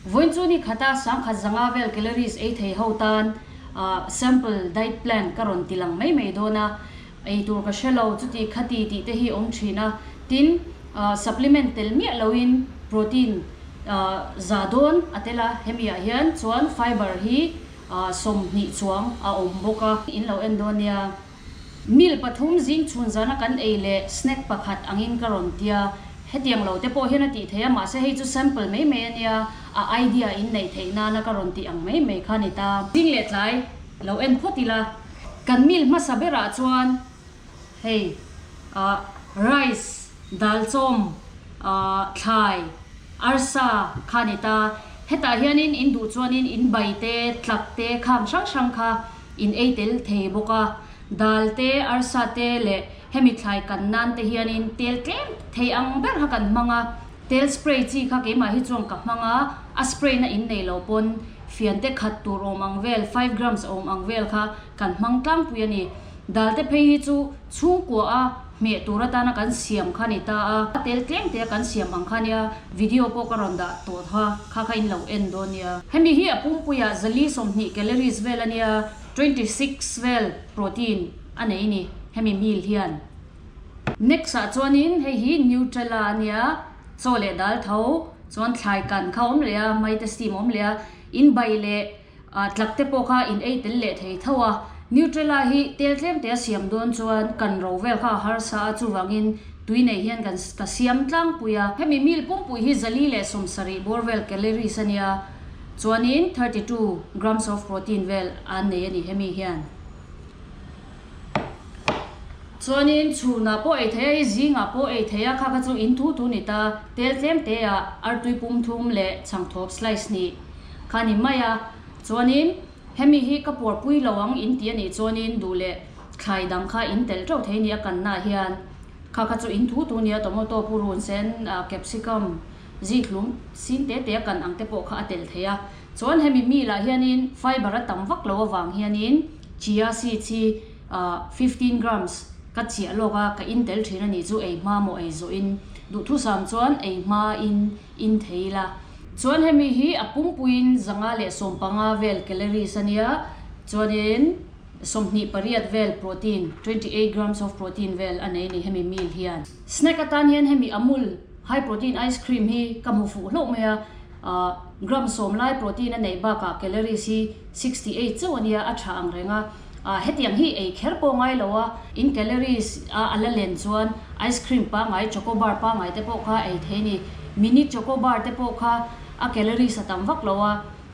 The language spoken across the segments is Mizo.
Vawiin chu ni khata 1500 vel calories ei thei ho tan sample diet plan ka rawn ti lang mai mai dawn a, ei tur ka hre lo chuti khati tih te hi awm thin a, tin supplement tel miah loin protein za dawn a tel a, hemi ah hian chuan fiber hi 20 chuang a awm bawk a. In lo en dawn nia. Meal pathum zing chhun zana kan ei leh snack pakhat angin ka rawn tia, hetiang lo te pawh hian a tih theih a, mahse hei chu sample mai mai a nia, a idea in neih theih nana ka rawn tih ang mai mai kha a ni ta. Zing leh tlai lo en phawt ila, kan meal hmasa berah chuan hei ah rice, dal chawm, ah thlai, arsa kha a ni ta, hetah hianin in duh chuanin in bai te, tlak te, khang hrang hrang kha In ei tel thei bawk a, dal te, arsa te leh hemi thlai kan nan te hianin tel tlem thei ang ber kha kan hmang a, tel spray chi kha keimah hi chuan ka hmang a, a spray na in nei lo pawn fian te khat tur awm ang vel, 5 grams awm ang vel kha kan hmang tlangpui a ni. Dal te phei hi chu chhungkua a hmeh tur atana kan siam kha ni ta a, tel tlem te a kan siam ang kha nia, video pawh ka rawn dah tawh kha, kha kha in lo en dawn nia. Hemi hi a pumpuiah 420 calories vel a nia, 26 vel protein a nei ni hemi meal hian. Next ah chuanin hei hi Nutella a nia, chaw leh dal tho, chuan thlai kan kha a awm leh a, maite steam a awm leh a, in bai leh Tlak te pawh kha in ei tel leh thei tho a, Nutrela hi tel tlem te a siam dawn chuan kan ro vel kha a harsa a, chuvangin tui nei hian kan ka siam tlangpui a. Hemi meal pumpui hi 470 bawr vel calories a nia, chuanin 32 grams of protein vel an nei a ni hemi hian. Chuanin chhunah pawh ei thei a, hei zingah pawh ei thei a, kha kha chu in thu thu ni ta, tel tlem te ah artui pum thum leh chhangthawp slice hnih kha ni mai a, chuanin hemi hi ka puarpui lo ang in ti a nih chuanin duh leh thlai dang kha in telh teuh thei ni a kanna hian kha kha chu in thu thu nia tomato purun sen capsicum zikhlum sin te te a kan ang te pawh kha a telh thei a, chuan hemi meal ah hianin fiber a tam vak lo avang hianin chia seeds hi 15 grams ka chiah lawk a ka in tel thin a nih chu ei hma maw ei zawh in duhthusam chuan ei hma in in thei ila. Chuan hemi hi a pumpuiin 515 vel calories a nia, chuanin 28 vel protein, 28 grams of protein vel a nei a ni hemi meal hian. Snack atan hian hemi Amul high protein ice cream hi ka hmu fuh hlauh mai a, gram 10 lai protein a neih bakah calories hi 68 chauh a nia, a tha ang reng a. Hetiang hi ei kher pawh ngai lo a, in calories a a la len chuan ice cream pangngai, choco bar pangngai te pawh kha ei thei a ni. Mini choco bar te pawh kha a calories a tam vak lo a,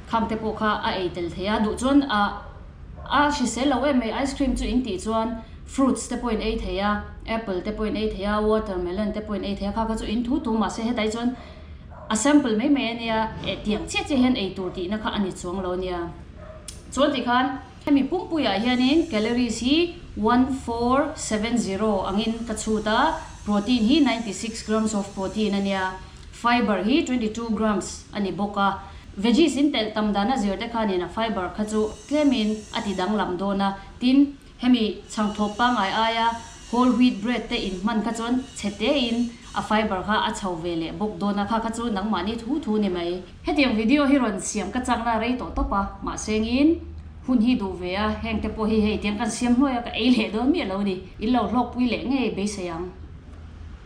khang te pawh kha a ei tel thei a. Duh chuan a a hrisel lo em mai ice cream chu in tih chuan fruits te pawh in ei thei a, apple te pawh in ei thei a, watermelon te pawh in ei thei a, kha kha chu in thu thu mahse hetai chuan a sample mai mai a nia, tiang chiah chiah hian ei tur tihna kha a ni chuang lo a nia. Chuan tikhan. Hemi pumpuiah hianin calories hi 1470 angin ka chhut a, protein hi 96 grams of protein a nia, fiber hi 22 grams a ni bawk a. Veggies in telh tam dan a zir te khanin a fiber kha chu tlemin a ti danglam dawn a, tin, hemi chhangthawp pangngai aia whole wheat bread te in hman kha chuan chhe tein a fiber kha a chho ve leh bawk dawn a, kha kha chu nangmahni thu thu ni mai. Hetiang video hi rawn siam ka chakna rei tawh tawp a, mahsengin hun hi duh ve a, heng te pawh hi hei tiang kan siam hnuai a ka ei leh dawn miah lo a ni. In lo hlawkpui leh ngei beisei ang.